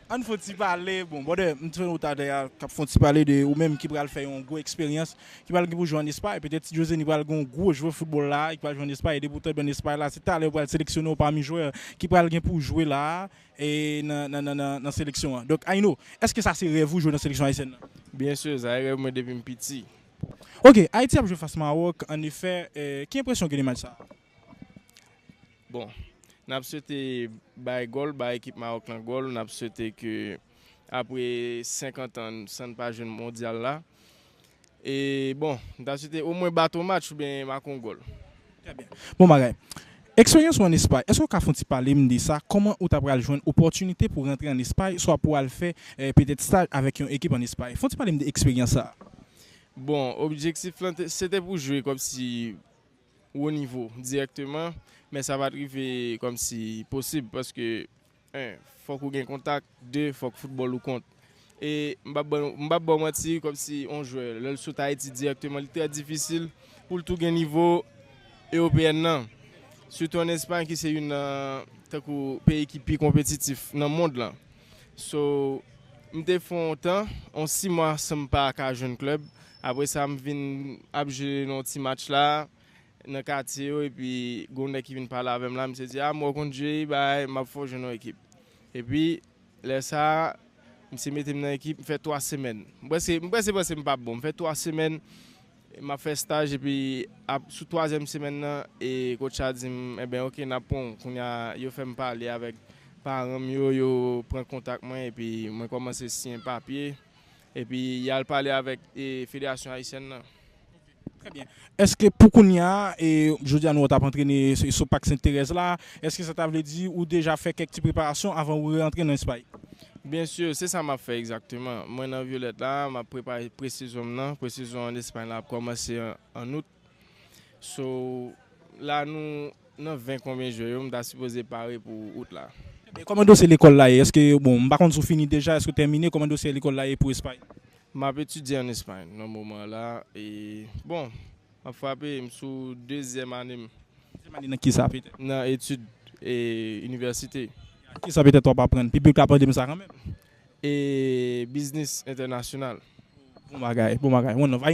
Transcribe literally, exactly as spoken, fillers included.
Ann fè yon ti pale, bon, brother, m te wè w talè a, k ap fè yon ti pale de ou menm ki pral fè yon gwo eksperyans, ki pral gen pou jwe ann Espay. Petèt Ti Djozeni pral gen yon gwo jwè foutbòl la, ki pral jwe ann Espay, e depi w tonbe ann Espay la, se talè yo pral seleksyone w pami jwè ki pral gen pou jwe la, e nan, nan, nan, nan, nan seleksyon an. Donk, Ayno, èske sa se rèv ou jwe nan seleksyon ayisyèn nan? Byen si, sa se rèv mwen depi m piti. Ok, Ayiti ap jwe fas Mawòk, annefè, eh, ki enpresyon w gen de match sa a? Bon, n ap swete bay gòl, bay ekip Mawòk lan gòl, n ap swete ke apre senkant an san n pa jwenn mondyal la, e bon, m ta swete omwen bat yon match oubyen make yon gòl. Trè byen. Bon bagay. Eksperyans ou ann Espay, èske w ka fè yon ti pale m de sa? Kòman ou ta pral jwenn opòtinite pou rantre ann Espay, swa pou al fè, eh, petèt staj avèk yon ekip ann Espay? Fè yon ti pale m de eksperyans sa a. Bon, objektif lan te- se te pou jwe kòmsi wo nivo dirèkteman, men sa pa t rive kòmsi posib, paske, en, fòk ou gen kontak, de, fòk foutbòl ou kont. E m p ap ba, m p ap ba w manti, kòmsi yon jwè, lè l sot Ayiti dirèkteman, li trè difisil pou l tou gen nivo ewopeyèn nan. Sitou ann Espay, ki se youn nan, tankou, peyi ki pi konpetitif nan mond lan. So, m te fè yon tan, yon sis mwa san m pa ka jwenn klèb. Apre sa, m vin ap jwe nan yon ti match la, nan katye yo, epi gen yon nèg ki vin pale avè m la, misye di, "A, m wè w konn jwe, bay, m ap fè w jwenn yon ekip." Epi, lè sa a, misye mete m nan ekip, m fè twa semèn. M prèske, m prèske panse m p ap bon. M fè twa semèn, m ap fè staj, epi ap, sou twazyèm semèn nan, e coach a di m, "Enben, ok, n ap pran w." Kounye a, yo fè m pale avèk paran m yo, yo pran kontak mwen, epi mwen kòmanse siyen papye, epi y al pale avèk, e, Federasyon Ayisyèn nan. Trè byen. Èske pou kounye a, e, jodi a nou wè w t ap antrene sou, sou Pak Sent Terèz la, èske sa ta vle di ou deja fè kèk ti preparasyon avan ou rantre nan Espay? Byen si, se sa m ap fè egzakteman. Mwen nan Vyolèt la, m ap prepare presezon m nan. Presezon ann Espay la ap kòmanse an, an out. So, la nou nan ven konbyen jwè yo, m ta sipoze pare pou out la. E kòman dosye lekòl la ye? Èske, bon, m pa konn si w fini deja, èske w tèmine? Kòman dosye lekòl la ye pou Espay? M ap etidye ann Espay nan moman la. E, bon, m ap frape, m sou dezyèm ane m. Dezyèm ane nan kisa, petèt? Nan etid e inivèsite. Kisa petèt w ap aprann? Piblik la ap mande m sa kanmenm. E biznis entènasyonal. Bon bagay, bon bagay. Bon, nou va